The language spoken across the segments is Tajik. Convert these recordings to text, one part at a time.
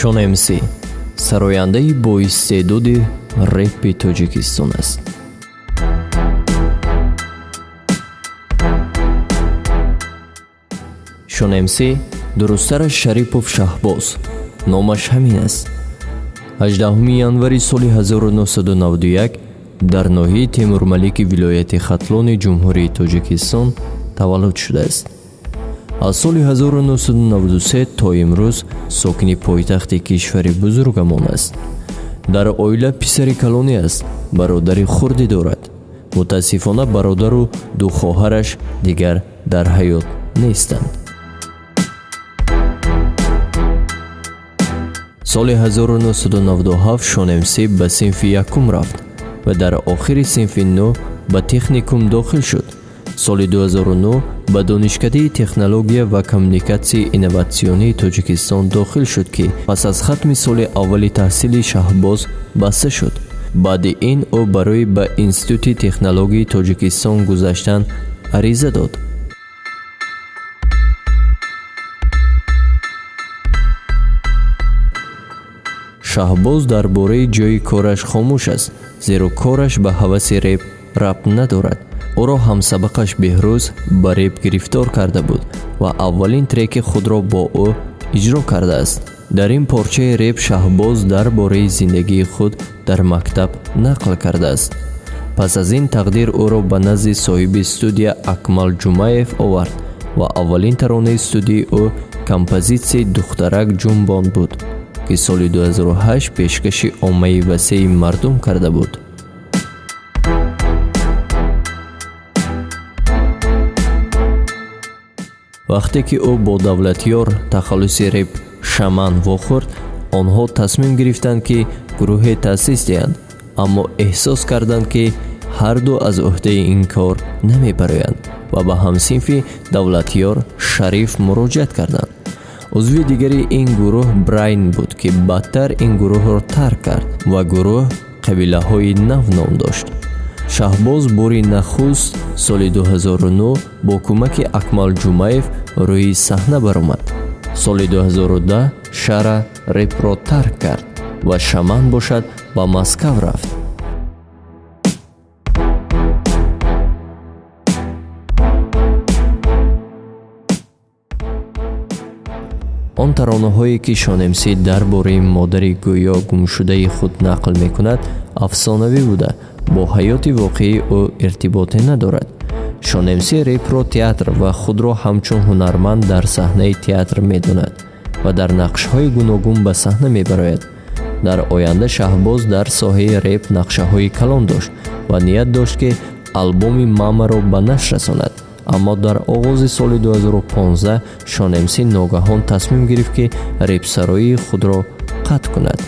Шон МС сарояндаи боистеъдоди репи Тоҷикистон аст. Шон МС дурусттараш Шарипов Шаҳбоз, номаш ҳамин аст. 18 январи соли 1991 дар ноҳияи Темурмалики вилояти Хатлони Ҷумҳурии Тоҷикистон таваллуд шудааст. Аз соли 1993 то имрӯз сокини пойтахти кишвари бузургамон аст. Дар оила писари калонӣ аст, бародари хурдӣ дорад. Мутаассифона, бародару ду хоҳараш дигар дар ҳаёт нестанд. Соли 1997 Шон МС ба синфи якум рафт ва дар охири синфи 9 ба техникум дохил шуд. Соли 2009 ба Донишкадаи технология ва коммуникатсияи инноватсионии Тоҷикистон дохил шуд, ки пас аз хатми соли аввали таҳсили Шаҳбоз баста шуд. Баъди ин ӯ барои ба Институти технологияи Тоҷикистон гузаштан ариза дод. Шаҳбоз дар бораи ҷойи кораш хомӯш аст, зеро кораш ба ҳаваси реп рабт надорад. Ӯро ҳамсабақаш Беҳрӯз ба реп гирифтор карда буд ва аввалин треки худро бо ӯ иҷро кардааст. Дар ин порчаи реп Шаҳбоз дар бораи зиндагии худ дар мактаб нақл кардааст. Пас аз ин тақдир ӯро ба назди соҳиби студия Акмал Ҷумаев овард ва аввалин таронаи студияи ӯ композитсияи «Духтарак ҷунбон» буд, ки соли 2008 пешкаши оммаи васеи мардум карда буд. Вақте ки ӯ бо Давлатёр тахаллуси реп Шаман вохӯрд, онҳо тасмим гирифтанд, ки гурӯҳе таъсис диҳанд, аммо эҳсос карданд, ки ҳарду аз ӯҳдаи ин кор намебароянд ва ба ҳамсинфи Давлатёр Шариф муроҷиат карданд. Узви дигари ин гурӯҳ Брайн буд, ки баъдтар ин гурӯҳро тарк кард ва гурӯҳ «Қабилаҳои нав» ном дошт. Шаҳбоз бори нахуст соли 2009 бо кӯмаки Акмал Ҷумаев рӯи саҳна баромад. Соли 2010 Шара репро тарк кард ва Шаман бошад ба Москав рафт. Он таронаҳое, ки Шон МС дар бораи модари гӯё гумшудаи худ нақл мекунад, афсонавӣ буда, бо ҳаёти воқеии ӯ иртиботе надорад. Шон МС репро театр ва худро ҳамчун ҳунарманд дар саҳнаи театр медонад ва дар нақшҳои гуногун ба саҳна мебарояд. Дар оянда Шаҳбоз дар соҳаи реп нақшаҳои калон дошт ва ният дошт, ки албоми «Мамаро» ба нашр расонад. Аммо дар оғози соли 2015 Шон МС ногаҳон тасмим гирифт, ки репсароии худро қатъ кунад.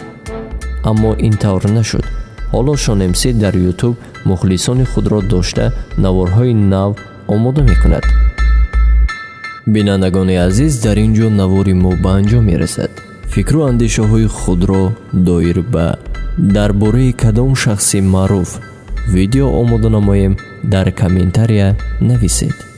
Аммо ин тавр нашуд. Ҳоло Шон МС дар Ютуб мухлисони худро дошта, наворҳои нав омода мекунад. Бинандагони азиз, дар ин ҷо навори мо ба анҷом мерасад. Фикру андешаҳои худро доир ба дар бораи кадом шахси маъруф видео омода намоем, дар комментария нависед.